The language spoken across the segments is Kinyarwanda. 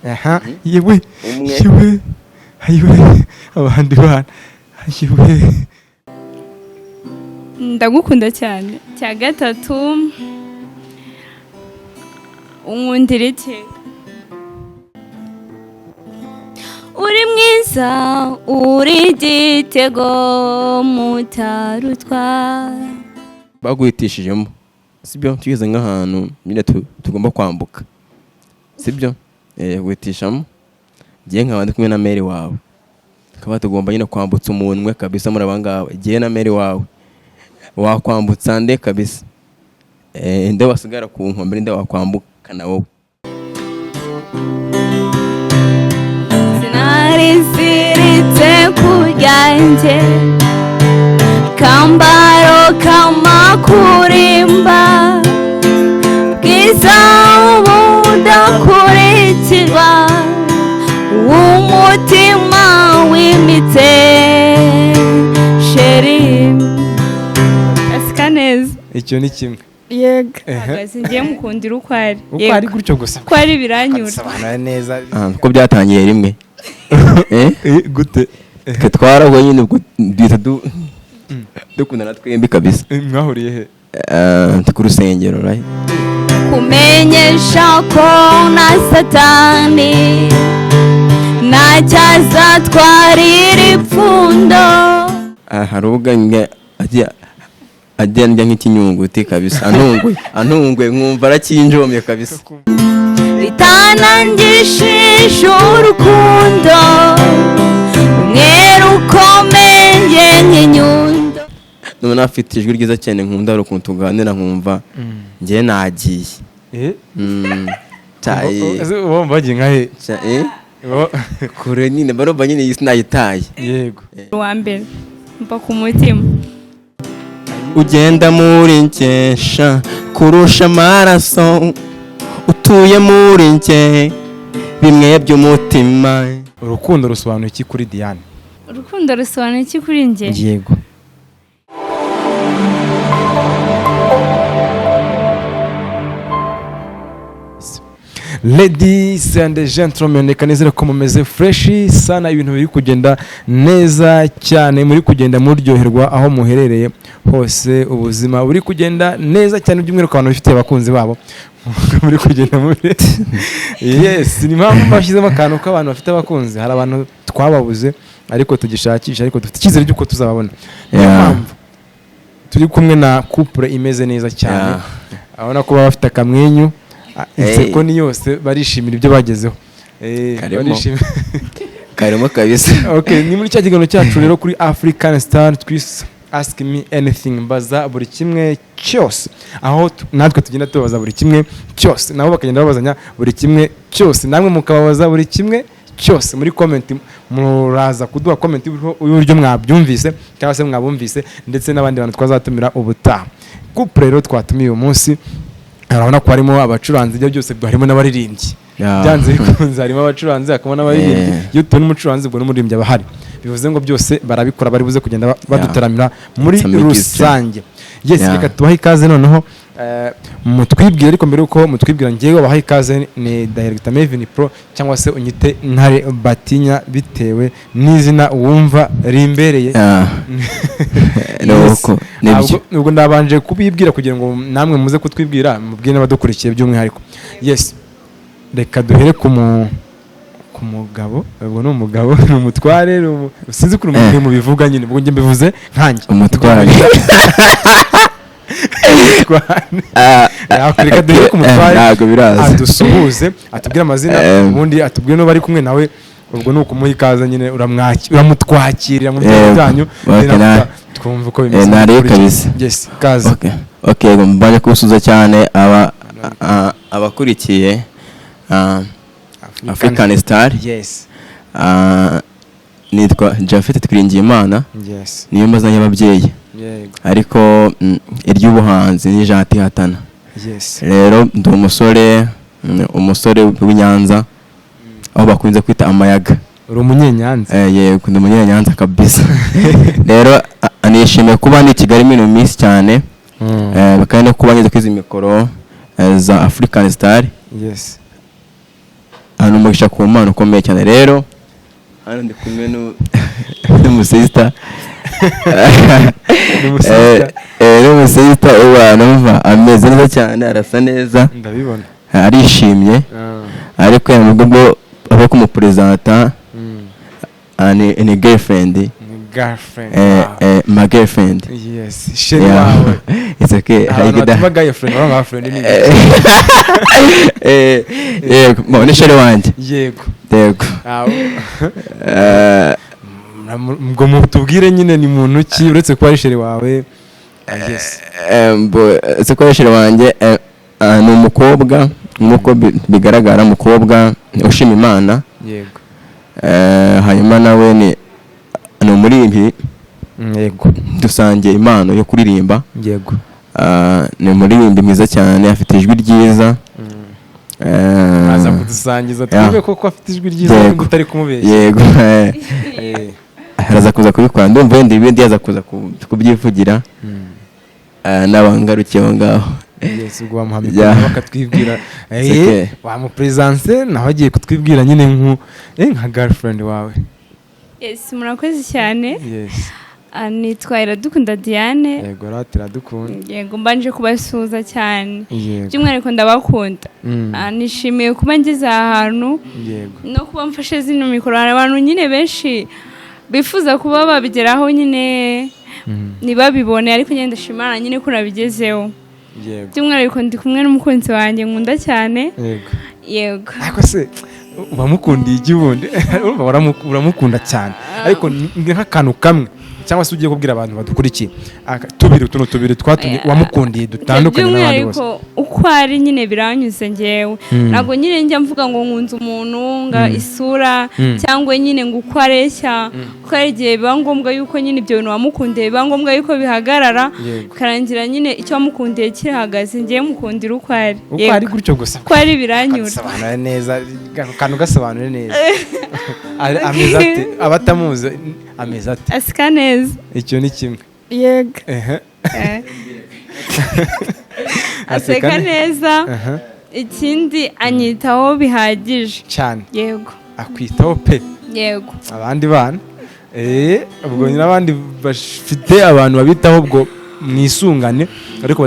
Aha, yewe. Umwe. Yewe, ayiwe, abandi bana, ayiwe. Ndagukunda cyane. Cya gatatu, unkundira iki? Uri mwiza, uri igitego mutarutwa. Baguhitishijemo, sibyo? Tugeze nk'ahantu nyine tugomba kwambuka, sibyo? Guhitishamo ngiye nkaba ndi kumwe na meri wawe, tukaba tugomba nyine kwambutsa umuntu umwe kabisa muri aba ngaba. Ngiye na meri wawe, wakwambutsa nde kabisa? Nde wasigara ku nkombe? Nde wakwambuka na wowe? Sinariziritse ku ryanjye kambaro kamakurimba, bwiza budakurikirwa, w'umutima wimitse chéri, asika neza. Icyo ni kimwe. Yego. Ehe. Ahagaze ngiye mukundira uko ari. Uko ari gutyo gusa. Uko ari biranyura. Akadusobanura neza. Ah, ko byatangiriye rimwe. Gute? Twe twarahuye nyine, ubwo duhita dukundana twembi kabisa. Mwahuriye he? Ku rusengero, right? Kumenyesha ko na Satani ntacyazatwarira ipfundo. Ah, hari ubwo njya ajya ndya nk'ikinyunguti kabisa, antunguye nkumva arakinjomye kabisa. Ritanangishije urukundo rumwe rukomeye nk'inyundo. None afite ijwi ryiza cyane nkunda, hari ukuntu tuganira nkumva njye nagiye. Ese uba bagiye nka he? Kure nyine, barumva nyine iyi sinayitaye. Yego. Uwa mbere mba ku mutima. Ugenda muri nkesha kurusha amaraso, utuye muri nke bimwe by'umutima. Urukundo rusobanuye iki kuri Diane? Urukundo rusobanuye iki kuri njye? Yego. Ladies and gentlemen, reka nizere ko mumeze fresh sana, ibintu biri kugenda neza cyane, muri kugenda muryoherwa aho muherereye hose, ubuzima buri kugenda neza cyane, by'umwihariko abantu bifitiye abakunzi babo muri kugenda muri. Yes, ni impamvu bashyizemo akantu k'abantu bafite abakunzi. Hari abantu twababuze ariko tugishakisha, ariko dufite icyizere cy'uko tuzababona. Niyo mpamvu turi kumwe na couple imeze neza cyane. Urabona ko baba bafite akamwenyu, inseko ni yose, barishimira ibyo bagezeho. Karimo. Barishimira. Karimo kabisa. Okay, ni muri cya kiganiro cyacu rero kuri African Star twise Ask Me Anything, mbaza buri kimwe cyose, aho natwe tugenda tubaza buri kimwe cyose, nabo bakagenda babazanya buri kimwe cyose, namwe mukababaza buri kimwe cyose muri comment. Muraza kuduha comment y'uburyo mwabyumvise cyangwa se mwabumvise, ndetse n'abandi bantu twazatumira ubutaha. Couple rero twatumiye uyu munsi, urabona ko harimo abacuranzi, ibyo byose harimo n'abaririmbyi. Byanze bikunze harimo abacuranzi, hakabamo n'abaririmbyi. Iyo tubona umucuranzi, ubwo n'umuririmbyi aba ahari, bivuze ngo byose barabikora, bari buze kugenda badutaramira muri It's a mixture. rusange. Yes. Reka tubahe ikaze noneho, mutwibwire. Ariko mbere yuko mutwibwira, ngewe bahaye ikaze ni Director Mevin Pro, cyangwa se unyite Ntare Batinya bitewe n'izina wumva rimbereye. Nuko nibyo. Ubwo ndabanje kubibwira kugira ngo namwe muze kutwibwira, mubwire n'abadukurikiye by'umwihariko. Yes, reka duhere ku mugabo. Ubwo ni umugabo, ni umutware, sinzi ukuntu mubivuga nyine, ubwo njye mbivuze nkanjye. Umutware. Umutware. Reka duhere ku mutware. Ntabwo biraza. Adusuhuze, atubwire amazina, ubundi atubwire n'uwo bari kumwe nawe. Ubwo ni ukumuha ikaze nyine, uramutwakirira mu byago byanyu. Then after twumve uko bimeze. Nariye kabisa. Yes, ikaze. Okay, mbanje kubasuhuza cyane abakurikiye African Star. Yes. Nitwa Japhet Twiringiyimana. Yes. Niyo mazina y'ababyeyi. Yego. Ariko iry'ubuhanzi ni Jean Tihatana. Yes. Rero ndi umusore, umusore w'i Nyanza, aho bakunze kwita Amayaga. Uri umunyenyanza? Yego, ndi umunyenyanza kabisa. Rero nishimiye kuba ndi i Kigali muri ino minsi cyane. Kandi no kuba ngeze kuri izi mikoro za African Star. Yes. Ni umugisha ku Mana ukomeye cyane. Rero hano ndi kumwe n'umusista. N'umusista. N'umusista uba numva ameze neza cyane, arasa neza. Ndabibona. Arishimye. Ariko mu rwego rwo kumuperezanta, ni girlfriend. Ni girlfriend. My girlfriend. Yes, chérie Yeah. wawe. It's okay. Abantu batuma girlfriend baba girlfriend ni Yego, ni chérie wanjye. Yego. Yego. Ngo mutubwire nyine ni muntu ki, uretse kuba ari chérie wawe? Yes. Se ko chérie wanjye, ni umukobwa nk'uko bigaragara, umukobwa ushima Imana. Hanyuma nawe ni umuririmbyi. Dusangiye impano yo kuririmba. Ni umuririmbyi mwiza cyane, afite ijwi ryiza. Aza kudusangiza twumve koko afite ijwi ryiza nubwo utari kumubeshya. Yego. Araza kuza kubikora, ndumva wenda ibindi yaza kuza kubyivugira. N'abangarukiye aho ngaho. Yes, ubwo wamuha mikoro bakatwibwira. It's okay. Wamupresence nawe agiye kutwibwira nyine nka girlfriend wawe. Yes, murakoze cyane. Yes. Nitwa Iradukunda Diane. Yego, rati iradukunda. Yego, mbanje kubasuhuza cyane. By'umwihariko ndabakunda. Nishimiye kuba ngeze aha hantu no kuba mfashe zino mikoro. Hari abantu nyine benshi bifuza kuba babigeraho nyine ntibabibone, ariko nyine ndashima Imana nyine ko nabigezeho. By'umwihariko ndi kumwe n'umukunzi wanjye nkunda cyane. Yego. Ariko se wamukundiye iki ubundi? Urumva uramukunda cyane, ariko ni nk'akantu kamwe cyangwa se ugiye kubwira abantu badukurikiye tubiri, utuntu tubiri twatumye wamukundiye dutandukanye n'abandi bose. By'umwihariko uko ari nyine biranyuze ngewe. Ntabwo nyine njya mvuga ngo nkunze umuntu nga isura cyangwa nyine ngo uko areshya, kuko hari igihe biba ngombwa yuko nyine ibyo bintu wamukundiye biba ngombwa yuko bihagarara, bikarangira nyine icyo wamukundiye kirahagaze. Ngewe mukundira uko ari. Uko ari gutyo gusa? Uko ari biranyura. Gasobanura neza, ako kantu gasobanure neza. Ameze ate? Abatamuzi, ameze ate? Aseka neza. Icyo ni kimwe. Yego. Aseka Aseka neza. Ikindi anyitaho bihagije. Cyane. Yego. Akwitaho pe. Yego. Abandi bana, ubwo nyine abandi bafite abantu babitaho ubwo mwisungane, ariko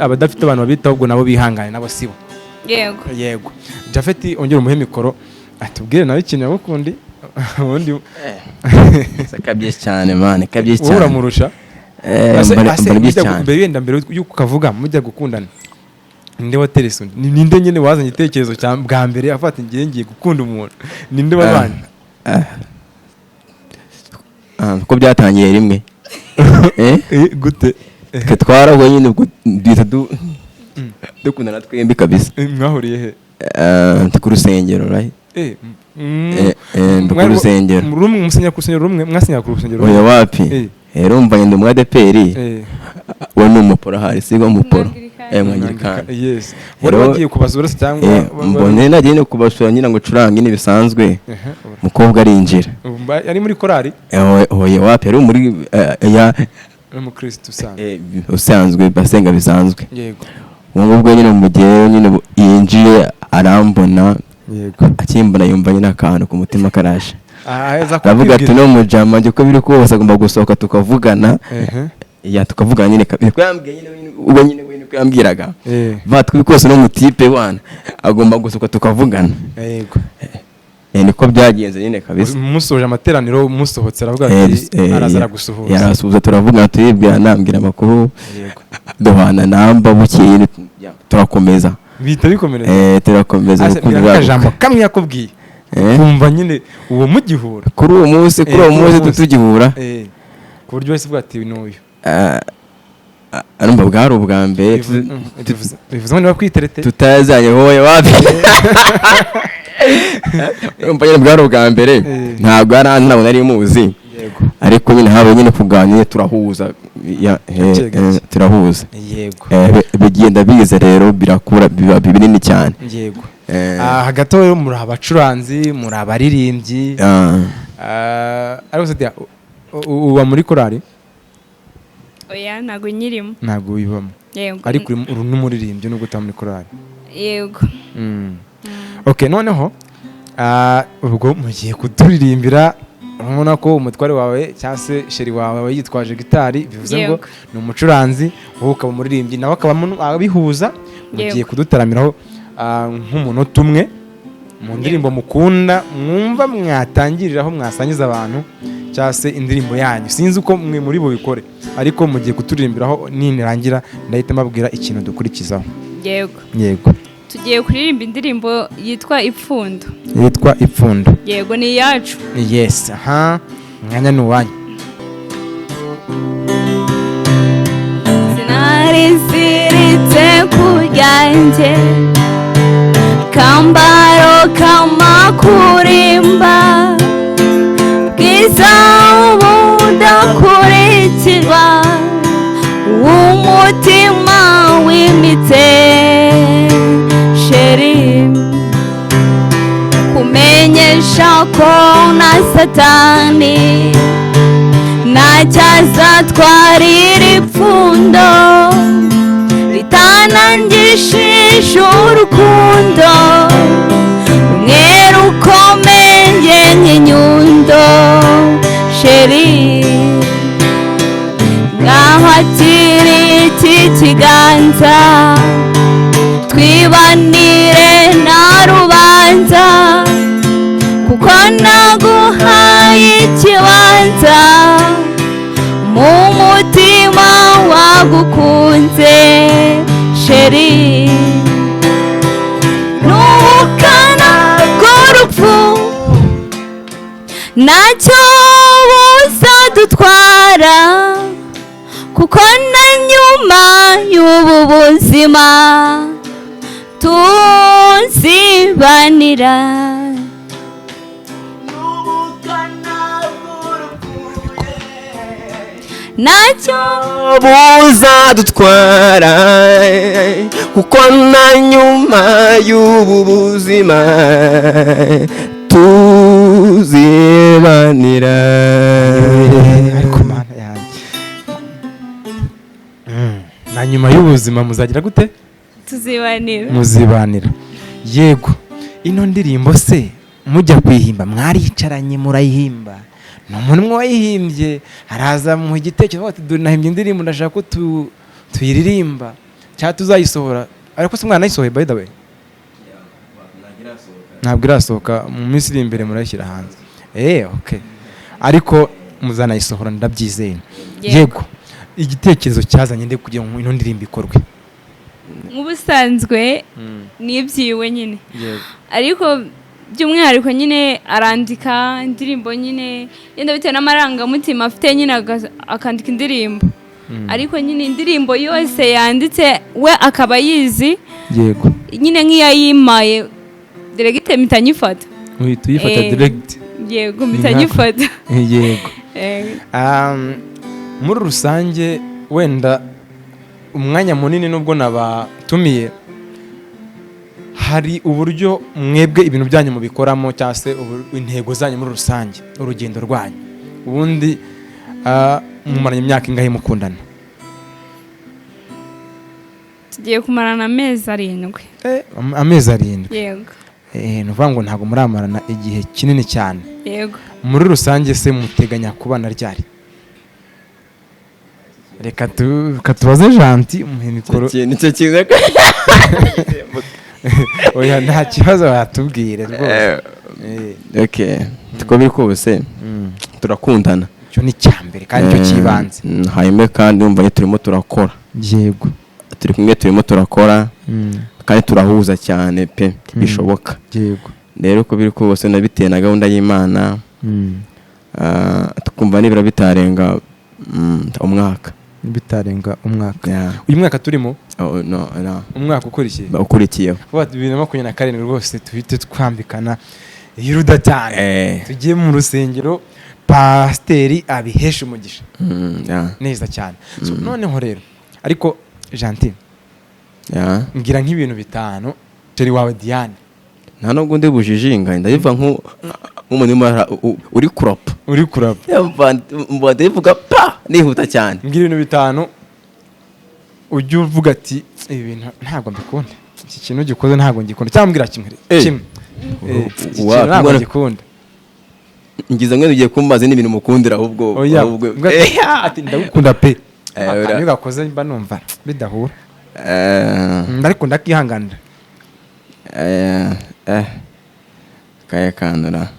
abadafite abantu babitaho ubwo nabo bihangane, nabo sibo. Yego. Yego. Japhet, ongera umuhe mikoro atubwire nawe ikintu yagukundi ubundi. Kabye cyane, man, kabye Wowe cyane. uramurusha. Mbona byinshi cyane. Mbere wenda, mbere y'uko ukavuga mujya gukundana, ninde waterese undi? Ninde nyine wazanye igitekerezo cya bwa mbere afata ngiye gukunda umuntu? Ninde wabanje? Ko byatangiye rimwe. Gute? Twe twarahuye nyine, ubwo duhita dukundana twembi kabisa. Mwahuriye he? Ku rusengero, right? Ndi ku rusengero. Rumwe musenyera ku rusengero rumwe? Mwasenyera ku rusengero Oya, rumwe? wapi. Urumva ngenda umu ADEPR, we ni umuporo, hari sigo umuporo. Umwangirikani. Umwangirikani. Yes, wari wagiye kubasura se cyangwa Mbone nagiye no kubasura nyine ngo curange nyine bisanzwe, umukobwa arinjira. Yari muri korari? Oya, wapi, yari muri ya Ari umukristo usanzwe? Usanzwe, basenga bisanzwe. Ubu ngubwo nyine mu gihe nyine yinjiye arambona. Akimbona yumva nyine akantu ku mutima karaje. Aza Aravuga ati kukwibwira. No mujama njye uko biri kose agomba gusohoka tukavugana. Ya, tukavugana nyine kabiri ko yambwiye nyine ubwo nyine we niko yambwiraga. Va kose no mutipe wana agomba gusohoka tukavugana. Niko byagenze nyine kabisa. Musoje amateraniro, musohotse, aravuga ati araza aragusuhuza. Yarasuhuza, turavugana, turibwira, nambwira amakuru. Duhana namba, bukeye ya, turakomeza. Bihita bikomereza. Turakomeza. Ase, Urukundo mbwira rwaguka. akajambo kamwe yakubwiye kumva nyine uwo mugihura. Kuri uwo munsi, kuri uwo Kuri uwo munsi munsi. tugihura. Ku buryo wese uvuga ati n'uyu. Arumva bwari ubwa mbere Bivuze ngo niba kwiterete tutazanye wowe, wapi, urumva nyine bwari ubwa mbere. Ntabwo ari ntabwo nari muzi. Ariko nyine habaye nyine kuganira, turahuza ya, Gake gake. turahuza. Bigenda biza rero birakura biba binini cyane. Hagati aho rero muri abacuranzi, muri abaririmbyi. Ariko se uba muri korari? Oya, ntabwo nyirimo. Ntabwo wibamo? Yego. Ariko uri n'umuririmbyi nubwo utaba muri korari? Yego. Okay, noneho Ubwo mugiye kuturirimbira, urabona ko umutware wawe cyangwa se chéri wawe aba yitwaje gitari, bivuze ngo ni umucuranzi, wowe ukaba umuririmbyi, nawe akaba abihuza. Mugiye kudutaramiraho nk'umunota umwe mu ndirimbo mukunda, mwumva mwatangiriraho, mwasangiza abantu, cyangwa se indirimbo yanyu. Sinzi uko mwe muri bubikore, ariko mugiye kuturirimbiraho. Nirangira ndahita mbabwira ikintu dukurikizaho. Yego. Yego. Tugiye kuririmba indirimbo yitwa "Ipfundo". Yitwa "Ipfundo". Yego, ni iyacu. Yes, aha umwanya ni uwanyu. Sinariziritse ku ryanjye kambaro kamakurimba, bwiza budakurikirwa, w'umutima wimitse. Chéri, kumenyesha ko na Satani ntacyazatwarira ipfundo ritanangishije urukundo rumwe rukomeye nk'inyundo. Chéri, ngaho akiri iki kiganza, twibanire nta rubanza, kuko naguhaye ikibanza mu mutima wagukunze. Chéri, n'ubukana bw'urupfu ntacyo buzadutwara, kuko na nyuma y'ubu buzima tuzibanira. N'ubukana bw'urupfu Ntacyo buzadutwara, kuko na nyuma y'ubu buzima tuzibanira. Ariko Mana yanjye. Na nyuma y'ubuzima muzagira gute? Tuzibanira. Muzibanira, yego. Ino ndirimbo se mujya kuyihimba mwaricaranye murayihimba? Ni umuntu umwe wayihimbye, araza mu gitekerezo ati: "Dore nahimbye indirimbo, ndashaka ko tuyiririmba cyangwa tuzayisohora"? Ariko se umwana ayisohoye? By the way, ntabwo irasohoka. Mu minsi iri imbere murayishyira hanze. Okay, ariko muzanayisohora, ndabyizeye. Yego. Yego, igitekerezo cyazanye nde kugira ngo ino ndirimbo ikorwe? Nk'ubusanzwe nibyiwe nyine, Yego. ariko by'umwihariko nyine arandika indirimbo nyine, yenda bitewe n'amarangamutima afite nyine, akandika indirimbo. Ariko nyine indirimbo yose yanditse we akaba ayizi. Nyine nk'iyayimaye direct mpita nyifata. Uhita uyifata? Direct? Yego, mpita nyifata. Yego. Muri rusange, wenda umwanya munini nubwo nabatumiye, hari uburyo mwebwe ibintu byanyu mubikoramo, cyangwa se intego zanyu muri rusange, urugendo rwanyu. Ubundi mumaranye imyaka ingahe mukundana? Tugiye kumarana amezi 7. Amezi 7? Yego. Ni ukuvuga ngo ntabwo muramarana igihe kinini cyane. Yego. Muri rusange se muteganya kubana ryari? Reka tubaze Janti, umuhe mikoro. Nicyo cyiza. Oya, nta kibazo, watubwire rwose. Okay, uko biri kose turakundana. Icyo ni icya mbere kandi icyo cy'ibanze. Hanyuma kandi wumva nyine turimo turakora. Turi kumwe, turimo turakora kandi turahuza cyane pe, bishoboka. Rero uko biri kose na bitewe na gahunda y'Imana, tukumva nibura bitarenga umwaka. Bitarenga umwaka? Yeah. Uyu mwaka turimo? Oh, no. Umwaka ukurikiye? Ukurikiyeho. Vuba, 2027 rwose tuhite twambikana y'urudatana, tugiye mu rusengero, pasiteri abihesha umugisha. Neza cyane. So, noneho rero, ariko Gentil, mbwira nk'ibintu bitanu chéri wawe Diane. Nta nubwo ndi bujijinga, ndabivuga nk'umuntu urimo uri kurapa. Uri kurapa. Mba ndabivuga pa nihuta cyane. Mbwira ibintu bitanu ujya uvuga ati: "Ibi bintu ntabwo mbikunda, iki kintu gikoze ntabwo ngikunda", cyangwa mbwira kimwe. Kimwe. Iki kintu ntabwo gikunda. Ngize ngo ugiye kumbaza n'ibintu mukundira ahubwo. Oya, Ahubwo mbwa ati ndagukunda pe. Ura- Akantu gakoze mba numva bidahura. Ariko ndakihanganira. Kayakandura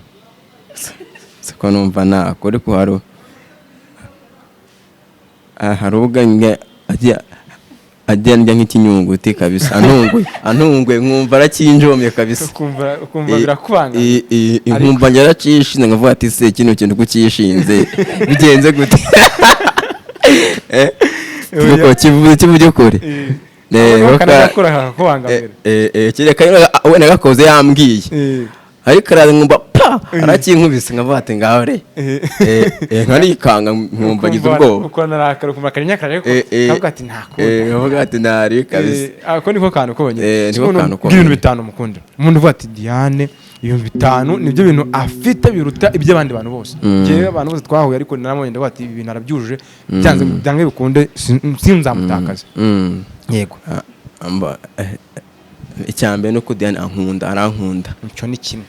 siko numva nako, ariko hari ubwo njya ajya ndya nk'ikinyunguti kabisa, antunguye nkumva arakinjomye kabisa. Ukumva birakubangamiye. Nkumva njye aracishinze, nkavuga ati: "Se kino kintu kucyishinze bigenze gute?" Tuvuge kivuze mu by'ukuri. Kanagakora kakakubangamira. Kereka wenda gakoze yambwiye, ariko araza nkumva pa arakinkubise, nkavuga ati: "Ngaho re." Nkarikanga nkumva ngize ubwoba. Ukuntu arakara, ukumva akarinya karareko, kavuga ati ntakunda. Nkavuga ati ntari kabisa. Ako niko kantu konyine. Niko Umuntu kantu ubwira konyine. ibintu bitanu mukunda, umuntu uvuga ati Diane ibintu bitanu nibyo bintu afite biruta iby'abandi bantu bose. Njyewe abantu bose twahuye, ariko naramubonye ndavuga ati ibi bintu arabyujuje, byanze byange bikunde sinzamutakaza. Yego. Ah, icya mbere ni uko Diane ankunda, arankunda. Icyo ni kimwe.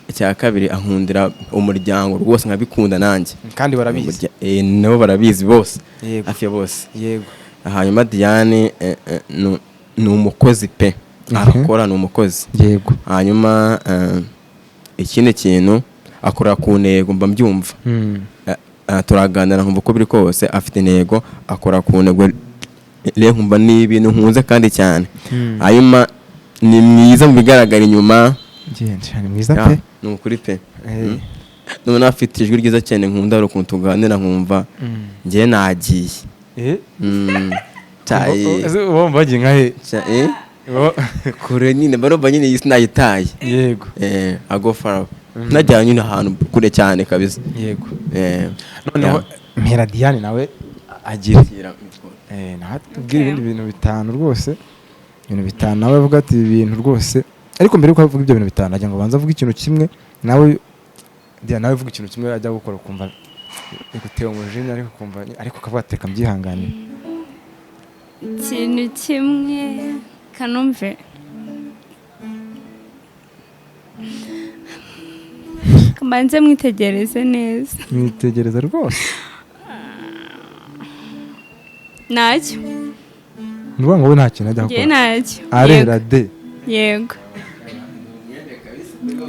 Icya kabiri, ankundira umuryango rwose, nkabikunda nanjye. Kandi barabizi. Nabo barabizi bose. Hafi ya bose. Hanyuma Diane ni umukozi pe, arakora, ni umukozi. Hanyuma ikindi kintu, akora ku ntego, mba mbyumva. Turaganira nkumva uko biri kose afite intego, akora ku ntego, rero nkumva ni ibintu nkunze kandi cyane. Hanyuma ni mwiza mu bigaragara inyuma. Genda, ni mwiza Ya, pe. Ni ukuri pe. Noneho afite ijwi ryiza cyane nkunda, hari ukuntu tuganira nkumva njyewe nagiye. Ese uba wumva wagiye nka he? Kure nyine, mba numva nyine iyi si nayitaye. I go far, najyanye nyine ahantu kure cyane kabisa. Noneho mpera Diane nawe agira Shyira mikoro. Nawe tubwire ibindi bintu bitanu rwose, ibintu bitanu nawe avuga ati ibi bintu rwose. Ariko mbere yuko avuga ibyo bintu bitanu, agira ngo abanze avuge ikintu kimwe nawe. Diane, nawe uvuga ikintu kimwe ajya gukora ukumva biguteye umujinya, ariko ukumva, ariko ukavuga ati reka mbyihanganire. Ikintu kimwe, kanumve, mbanze mwitegereze neza. Mwitegereza rwose. Ntacyo. Ni ukuvuga ngo we nta kintu ajya Njye gukora. ntacyo. Arera de. Yego.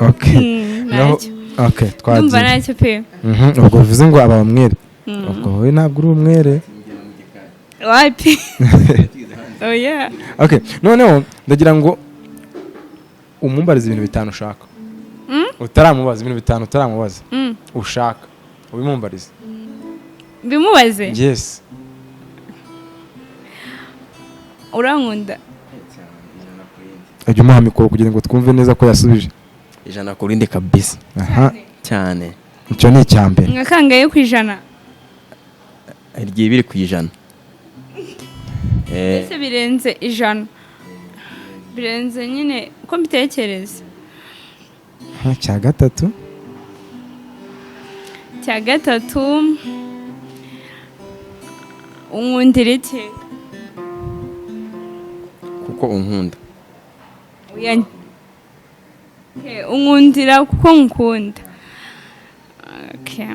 Okay. Ntacyo. Okay. Ndumva Twagiye. ntacyo pe. Ubwo bivuze ngo aba umwere, ubwo wowe ntabwo uri umwere. Wapi, oya. Okay, noneho ndagira ngo umumbarize ibintu bitanu ushaka utaramubaza, ibintu bitanu utaramubaza ushaka ubimumbarize. Bimubaze? Yes. Urankunda? Ajya umuha mikoro kugira ngo twumve neza ko yasubije. 100% kabisa. Aha. Cyane. Icyo ni icya mbere. Nka kangahe ku ijana? 200%. Ese birenze 100? Birenze nyine uko mbitekereza. Aha, icya gatatu. Cya gatatu, unkundira iki? Kuko unkunda. Oya. Okay, unkundira kuko nkukunda. Okay.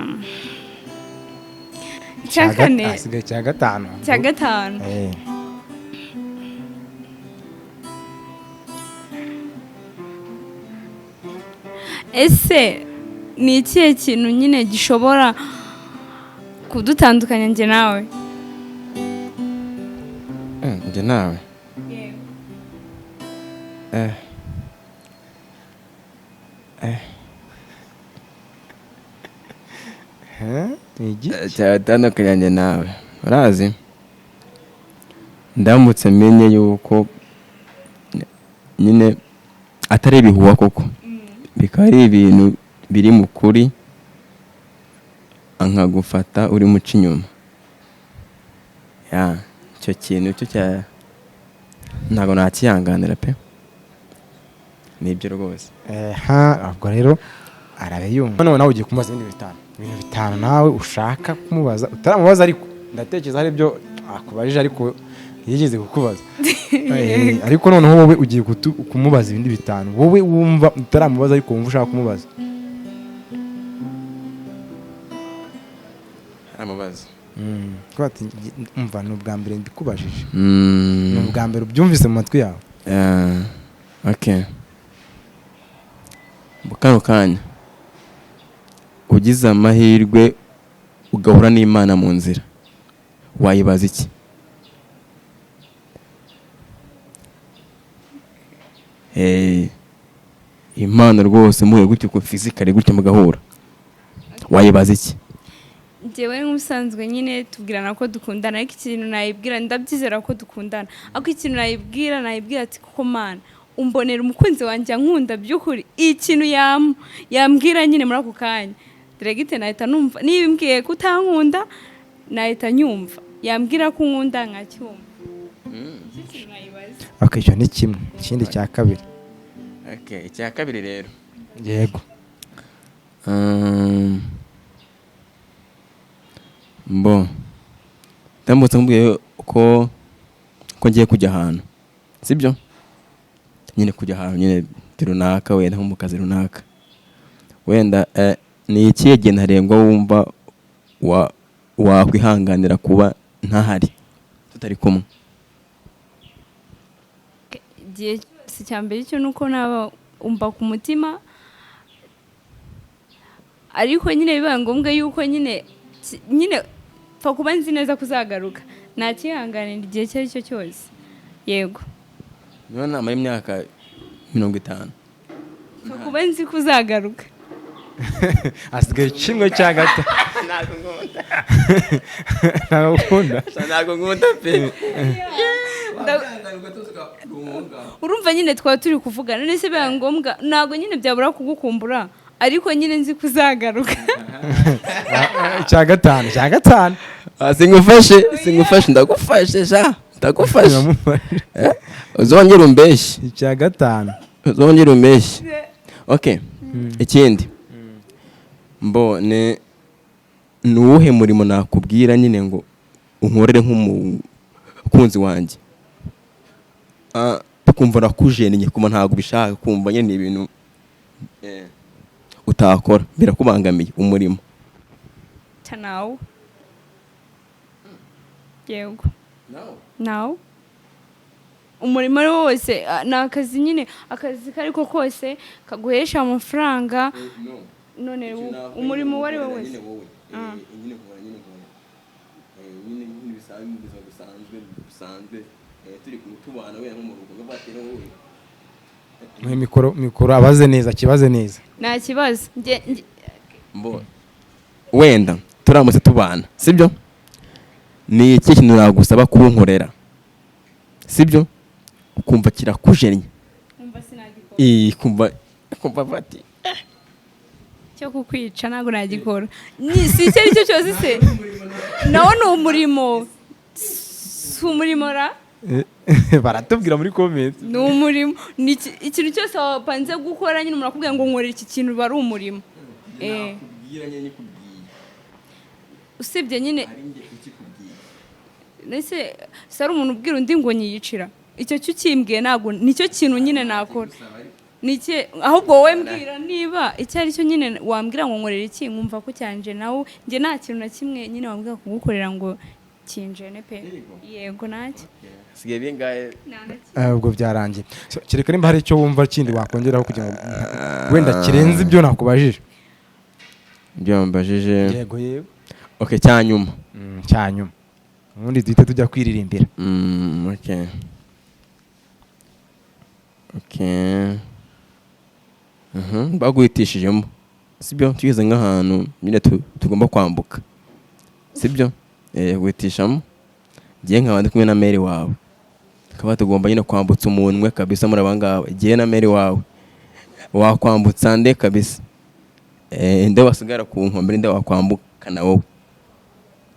Icya kane. Hasigaye icya gatanu. Cya gatanu. Ese ni ikihe kintu nyine gishobora kudutandukanya njye nawe? Njye nawe? Eh, ni igiki? Cyatandukanya njye nawe, urazi ndamutse menye yuko nyine atari ibihuha koko, bikaba ari ibintu biri mu kuri, nkagufata uri muca inyuma ya icyo kintu cyo cya ntabwo nakihanganira pe, nibyo rwose. Ha, ubwo rero arabiyumva. Noneho nawe ugiye kumubaza ibindi bitanu, ibintu bitanu nawe ushaka kumubaza utaramubaza, ariko ndatekereza hari ibyo akubajije, ariko Yigeze kukubaza. Ariko noneho wowe ugiye kumubaza ibindi 5 wowe wumva utaramubaza ariko wumva ushaka kumubaza. Aramubaza. Kwati umva ni ubwa mbere ndikubajije. Ni ubwa mbere ubyumvise mu matwi yawe. Okay. Mu kanya ugize amahirwe ugahura n'Imana mu nzira, wayibaza iki? Imana rwose muhuye gutyo ku physically gutyo mugahura, wayibaza iki? Njyewe nk'ubusanzwe nyine tubwirana ko dukundana, ariko ikintu nayibwira ndabyizera ko dukundana, ariko ikintu nayibwira ati koko Mana umbonera umukunzi wanjye ankunda by'ukuri. Ikintu yambwira nyine muri ako kanya diregite nahita numva, niba imbwiye ko utankunda nahita nyumva, yambwira ko unkunda nkacyumva. Okay, icyo ni kimwe. Ikindi cya kabiri. Okay, icya kabiri rero. Yego. Mbo ndamutse nkubwiye ko ngiye kujya ahantu, sibyo? Nyine kujya ahantu nyine runaka, wenda nko mu kazi runaka, wenda ni ikihe gihe ntarengwa wumva wakwihanganira kuba ntahari tutari kumwe? Igihe cyose cya mbere cyo nuko naba umva ku mutima, ariko nyine bibaye ngombwa yuko nyine pfa kuba nzi neza kuzagaruka, nakihanganira igihe icyo ari cyo cyose. Yego. Niba namara imyaka 50 pfa kuba nzi kuzagaruka. Asigaye kimwe cya gato. Ntabwo nkunda. Ntabwo nkunda pe. Urumva nyine twaba turi kuvugana, none se bibaye ngombwa ntabwo nyine byabura kugukumbura, ariko nyine nzi kuzagaruka. Cya gatanu. Singufashe ndagufashe sha, ndagufashe. Uzongera umbeshye. Icya gatanu. Uzongera umbeshye. Okay. Ikindi. Mbo ni uwuhe murimo nakubwira nyine ngo unkorere nk'umukunzi wanjye? Kumva nakujeniye kuma ntabwo ubishaka, kumva nyine ibintu utakora birakubangamiye umurimo. Nawe. Yego. Nawe. Umurimo ari wose ni akazi nyine, akazi kariko kose kaguhesha amafaranga. None umurimo wari we wese mikoro abaze neza, kibaze neza. Nta kibazo. Wenda turamutse tubana, sibyo? Ni iki kintu nagusaba kunkorera, sibyo? Ukumva kirakujennye, kumva bati cyo kukwica ntabwo nagikora. Si icyo ari cyo cyose se nawo ni umurimo, si umurimo ra baratubwira muri comment. Ni umurimo, ni ikintu cyose wapanze gukora nyine umuntu akubwira ngo nkorera iki kintu bari umurimo. Usibye nyine nese sari umuntu ubwira undi ngo nyiyicira, icyo cyo ukimbwiye ntabwo nicyo kintu nyine nakora. Niki ahubwo wowe mbwira niba icyo ari cyo nyine wambwira ngo nkorera iki, nkumva ko cyanje nawe nge nta kintu na kimwe nyine wambwira kugukorera ngo kinjene pe. Yego nacyo sigaye bingaye ubwo byarangiye. Kereka nimba hari icyo wumva kindi wakongeraho kugira ngo wenda kirenze ibyo nakubajije. Ibyo mbajije. Yego yego. Okay, cyanyuma. Cyanyuma. Ubundi duhita tujya kwiririmbira. Okay. Okay. Baguhitishijemo, sibyo? Tugeze nk'ahantu nyine tugomba kwambuka, sibyo? Guhitishamo ngiye nkaba ndi kumwe na Mary wawe, tukaba tugomba nyine kwambutsa umuntu umwe kabisa muri aba ngaba. Ngiye na Mary wawe wakwambutsa nde kabisa? Nde wasigara ku nkombe, nde wakwambuka na wowe?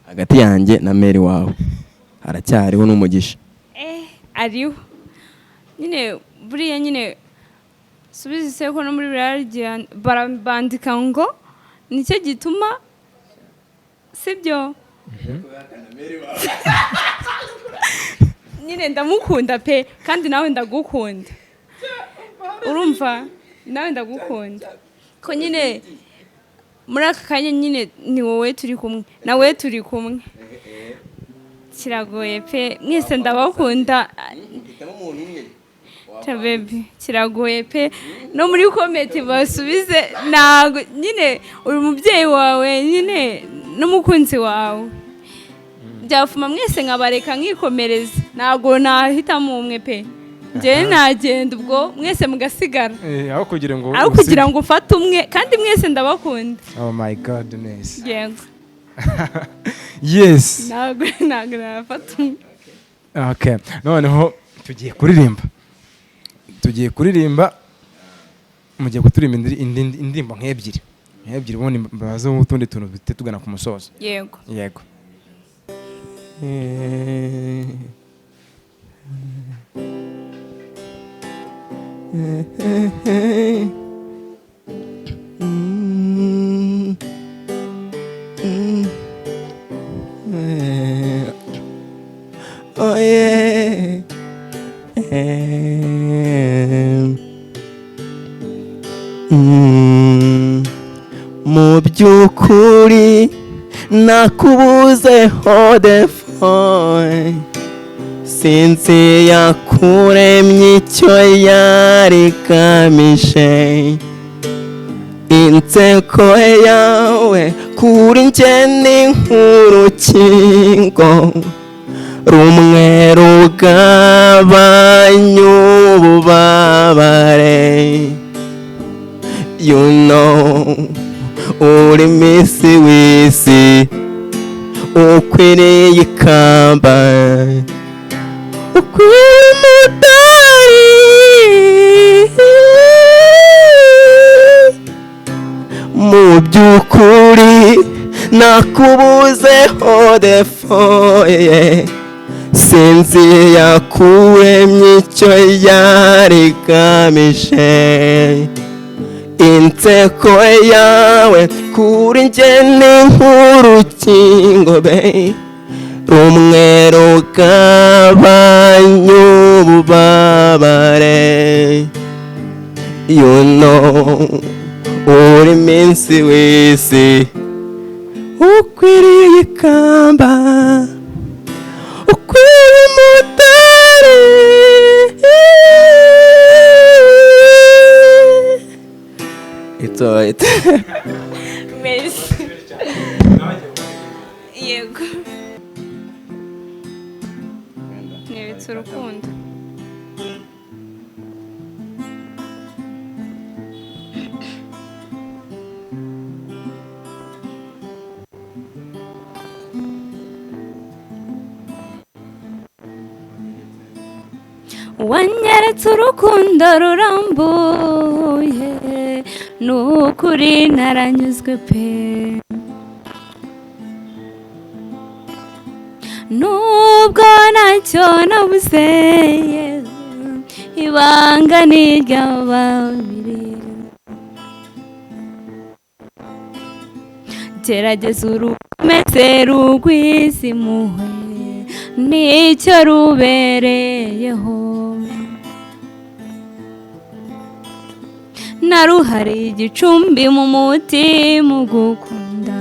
Hagati yanjye na Mary wawe haracyariho n'umugisha. Ariho nyine buriya nyine subiza iseko no muri biriya barabandika ngo nicyo gituma, sibyo? Nyine ndamukunda pe, kandi nawe ndagukunda. Urumva, nawe ndagukunda, ko nyine muri aka kanya nyine ni wowe turi kumwe, nawe turi kumwe. Kiragoye pe, mwese ndabakunda. Hitamo umuntu umwe. Baby, kiragoye pe. No muri comment basubize. Ntabwo nyine uri umubyeyi wawe nyine n'umukunzi wawe, byafuma mwese nkabareka nkikomereza. Ntabwo nahitamo umwe pe. Njyewe nagenda, ubwo mwese mugasigara. Aho kugira ngo Aho kugira ngo ufate umwe, kandi mwese ndabakunda. Oh my goodness. Yego. Yes. Ntabwo nafata umwe. Okay, noneho tugiye kuririmba, mugiye kuturirimba indirimbo nk'ebyiri, ubundi mbaze utundi tuntu duhite tugana ku musozo. Yego. Yego. Oh yeah. Mu by'ukuri nakubuzeho defoe, sinzi yakuremye icyo yari igamije. Inseko yawe kuri njye ni nk'urukingo rumwe rugabanya ububabare. You know, uri miss w'isi, ukwiriye ikamba, ukwiye umudari. Mu by'ukuri nakubuzeho defoye, sinzi yakuremye icyo yari igamije. Inseko yawe kuri njye ni nk'urukingo be rumwe rugabanya ububabare. You know, uri miss w'isi, ukwiriye ikamba, ukwiriye umudari. It's alright. Merci. Yego, nyeretse urukundo. Wanyeretse urukundo rurambuye, ni ukuri naranyuzwe pe. Nubwo ntacyo nabuze, ibanga ni iry'ababiri. Gerageza urukomeze rugwize impuhwe, nicyo rubereyeho. Naruhariye igicumbi mu mutima ugukunda,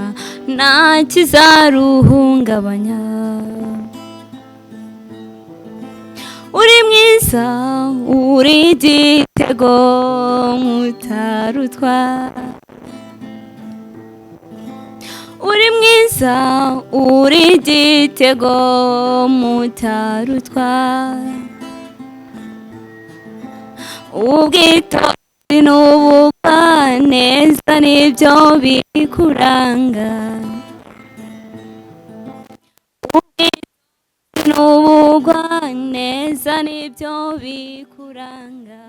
nta kizaruhungabanya. Uri mwiza, uri igitego mutarutwa. Uri mwiza, uri igitego mutarutwa. Ubwitonzi n'ubugwaneza nibyo bikuranga. Ubwitonzi n'ubugwaneza nibyo bikuranga.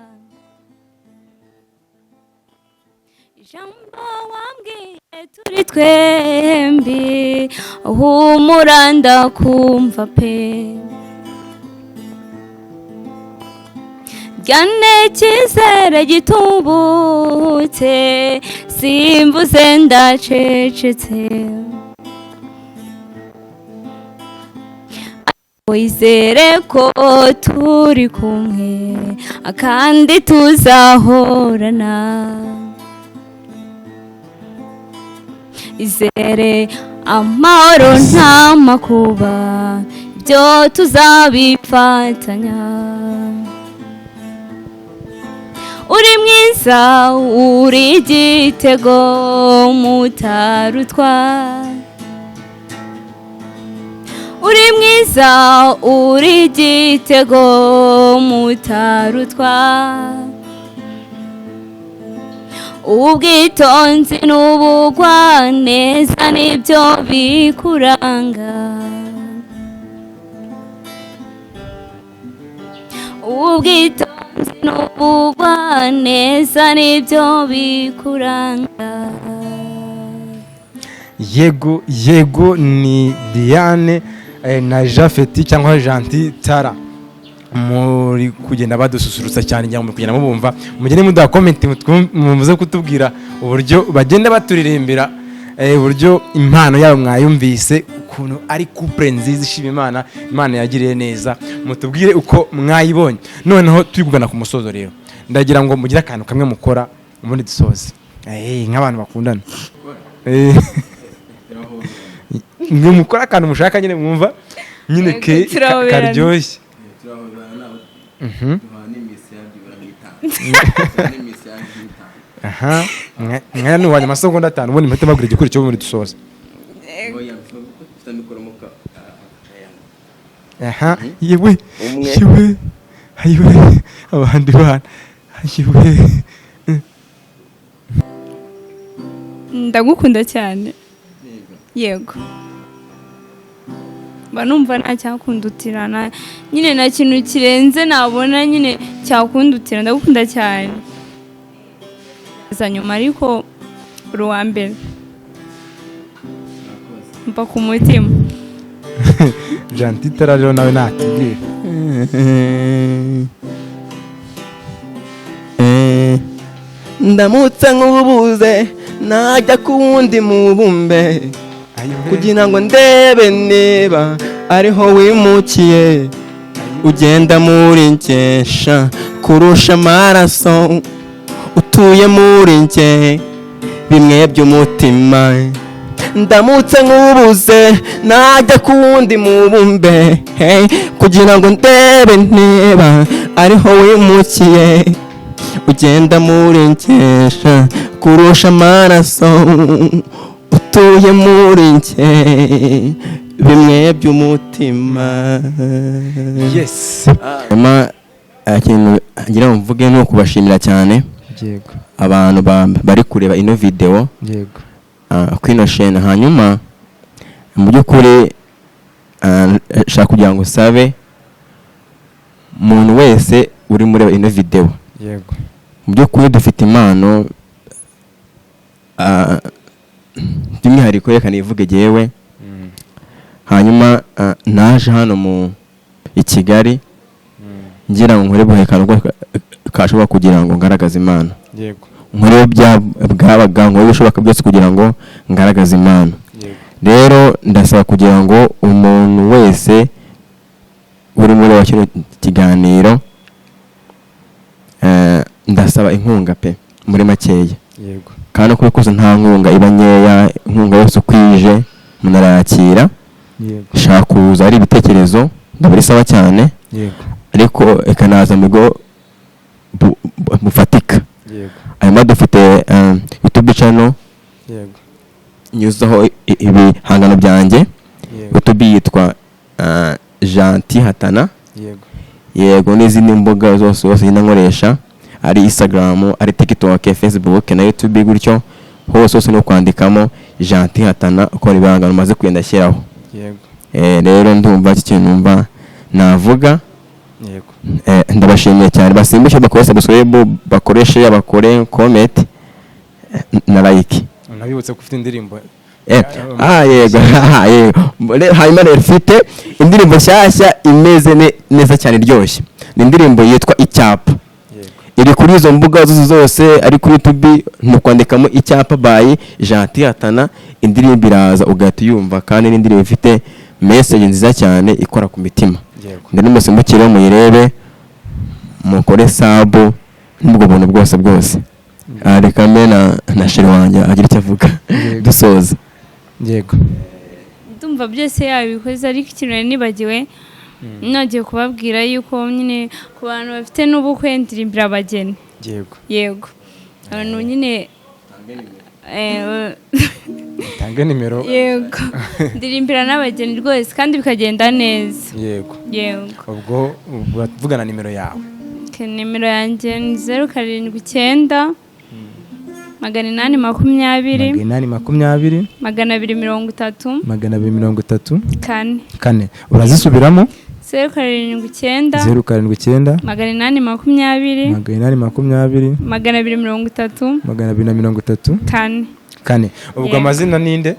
Ijambo wambwiye turi twembi, humura ndakumva pe. Ryane icyizere gitubutse, simvuze ndacecetse. Wizere ko turi kumwe kandi tuzahorana. Izere amahoro nta makuba, ibyo tuzabifatanya. Uri mwiza, uri igitego mutarutwa. Uri mwiza, uri igitego mutarutwa. Ubwitonzi n'ubugwaneza nibyo bikuranga. Ubwitonzi n'ubugwaneza nibyo bikuranga. Yego yego, ni Diane na Jafeti cyangwa Gentil Tara muri kugenda badususurutsa cyane, ngira ngo muri kugenda mubumva. Mugende muduha comment, muze kutubwira uburyo bagenda baturirimbira, uburyo impano yabo mwayumvise, ukuntu ari couple nziza ishima Imana, Imana yagiriye neza. Mutubwire uko mwayibonye. Noneho turi kugana ku musozo rero, ndagira ngo mugire akantu kamwe mukora ubundi dusoze. Nk'abantu bakundana. Mwe mukora akantu mushaka nyine, mwumva nyine Yego, ke turahoberana. karyoshye. Aha, mwaya ni uwanyuma amasegonda 5, ubundi mpite mbabwira igikurikiyeho ubundi dusoze. Aha, yewe, Umwe. yewe, ayiwe, abandi bana, ayiwe. Ndagukunda cyane. Yego. Mba numva nta cyakundutira, nyine nta kintu kirenze nabona nyine cyakundutira, ndagukunda cyane. Za nyuma ariko uri uwa mbere. Mba ku mutima. Gentil Tara rero nawe natubwire. Ndamutse nk'ubuze najya ku wundi mubumbe, Ayiwe. kugira ngo ndebe niba ariho wimukiye. Ugenda muri nkesha kurusha amaraso, utuye muri nke bimwe by'umutima. Ndamutse nk'ubuze najya ku wundi mubumbe, hey, kugira ngo ndebe niba ariho wimukiye. Ugenda muri nkesha kurusha amaraso, utuye muri nke bimwe by'umutima. Yes. Hanyuma, ikintu ngira ngo mvuge ni ukubashimira cyane Yego. abantu bari kureba ino video, Yego. kuri ino chaîne. Hanyuma mu by'ukuri, nshaka kugira ngo usabe umuntu wese uri mureba ino video, Yego. mu by'ukuri dufite impano, by'umwihariko reka nivuge jyewe. Hanyuma naje hano mu i Kigali ngira ngo nkore buhekano kashoboka kugira ngo ngaragaze impano. Yego. Nkore bwabaga, nkore ibishoboka byose kugira ngo ngaragaze impano. Yego. Rero ndasaba kugira ngo umuntu wese uri muri wa kino kiganiro, ndasaba inkunga pe, muri makeya. Yego. Kandi uko bikoze nta nkunga iba nkeya, inkunga yose uko ije umuntu arayakira. Yego. Shaka kuza ari ibitekerezo ndabona sawa cyane. Yego. Ariko ikanaza mu bigo bufatika. Yego. Hanyuma dufite YouTube channel. Yego. Nyuzaho ibihangano byanjye. Yego. YouTube yitwa Gentil Hatana. Yego. Yego, n'izindi mbuga zose zose ngenda nkoresha, ari Instagram, ari TikTok, Facebook na YouTube, gutyo hose hose no kwandikamo Gentil Hatana ukora ibihangano maze kugenda ashyiraho. Yego. Rero ndumva iki kintu numva navuga. Yego. Ndabashimiye cyane, basimbishe bakore subscribe, bakoreshe, bakore comment na like. Nabibutse ko ufite indirimbo. Yego, yego. Hanyuma rero mfite indirimbo nshyashya imeze neza cyane iryoshye. Ni indirimbo yitwa Icyapa. Yego. Iri kuri izo mbuga zose zose, ari kuri YouTube ni kwandikamo Icyapa by Gentil Hatana, indirimbo iraza ugahita uyumva, kandi ni indirimbo ifite message nziza cyane ikora ku mitima. Ndani musimbukire muyirebe, mukore sub n'ubwo buntu bwose bwose. Reka mbe na chéri wanjye agira icyo avuga dusoza. Yego. Ndumva byose yabikoze, ariko ikintu nari nibagiwe nagiye kubabwira yuko nyine ku bantu bafite n'ubukwe ndirimbira abageni. Yego. Yego. Abantu nyine Tange nimero. Yego. Ndirimbira n'abageni rwose kandi bikagenda neza. Yego. Yego. Ubwo uravugana nimero yawe. Nimero yanjye ni 079 820 820 230 230 4. 4. Urazisubiramo? 079 079 820 820 230 230 4. 4. Ubwo amazina ninde?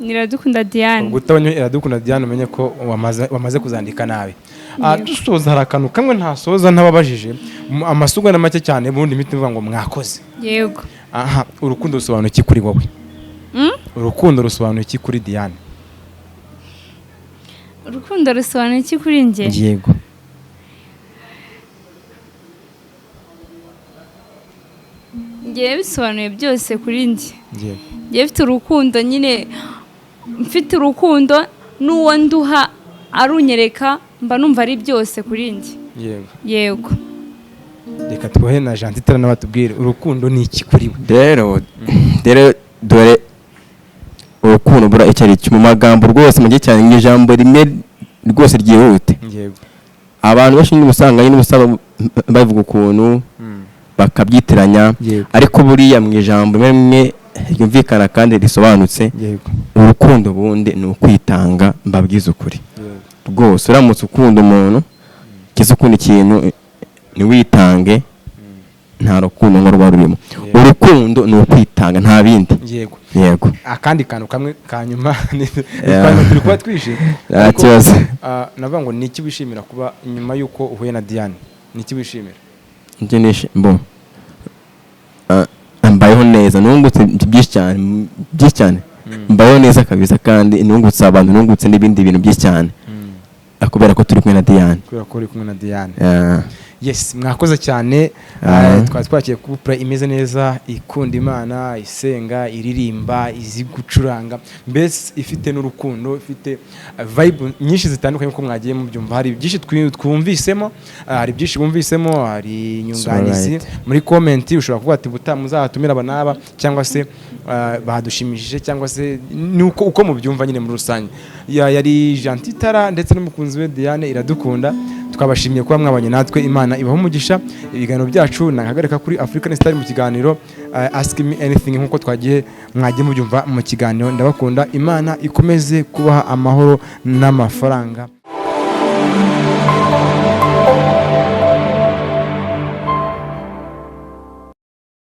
Iradukunda Diane. Ubwo utabonye Iradukunda Diane umenye ko wamaze kuzandika nabi. Dusoza hari akantu kamwe ntasoza ntababajije, amasugo na make cyane bundi imiti mvuga ngo mwakoze. Yego. Aha, urukundo rusobanuye iki kuri wowe? Urukundo rusobanuye iki kuri Diane? Urukundo rusobanuye iki kuri njye? Yego. Njye bisobanuye byose kuri njye. Yego. Njye mfite urukundo nyine, mfite urukundo n'uwo nduha arunyereka mba numva ari byose kuri njye. Yego. Yego. Reka twohe na Gentil n'abatubwire urukundo ni iki kuri we. Rero dore urukundo bura icyo ari cyo mu magambo rwose mu gihe cyane mu ijambo rimwe rwose ryihute. Yego. Abantu benshi n'ubusanga nyine ubusaba bavuga ukuntu bakabyitiranya, ariko buriya mu ijambo rimwe ryumvikana kandi risobanutse. Yego. Urukundo bundi ni ukwitanga, mbabwiza ukuri. Rwose uramutse ukunda umuntu kiza ukunda ikintu ntiwitange, nta rukundo ngo rwa rurimo. Urukundo ni ukwitanga nta bindi. Yego. Yego. Akandi kantu kamwe kanyuma turi kuba twishe. Nta kibazo. Navuga ngo ni iki wishimira kuba nyuma yuko uhuye na Diane? Ni iki wishimira? Njye nishimbo. Mbayeho neza, nungutse byinshi cyane, byinshi cyane. Mbayeho neza kabisa kandi nungutse abantu, nungutse n'ibindi bintu byinshi cyane. Kubera ko turi kumwe na Diane. Kubera ko uri kumwe na Diane. Yes, mwakoze cyane. Twari twakiye couple imeze neza, ikunda Imana, isenga, iririmba, izi gucuranga, mbese ifite n'urukundo, ifite vibe nyinshi zitandukanye uko mwagiye mubyumva. Hari byinshi twumvisemo, hari byinshi bumvisemo, hari inyunganizi muri comment ushobora kuvuga ati buta muzatumira aba n'aba, cyangwa se badushimishije, cyangwa se nuko uko mubyumva nyine muri rusange. Yari Gentil Tara ndetse n'umukunzi we Diane Iradukunda. Twabashimiye kuba mwabanye natwe, Imana ibahe umugisha. Ibiganiro byacu nakagareka kuri African Star mu kiganiro Ask Me Anything nkuko twagiye mwagiye mubyumva mu kiganiro. Ndabakunda, Imana ikomeze kubaha amahoro n'amafaranga.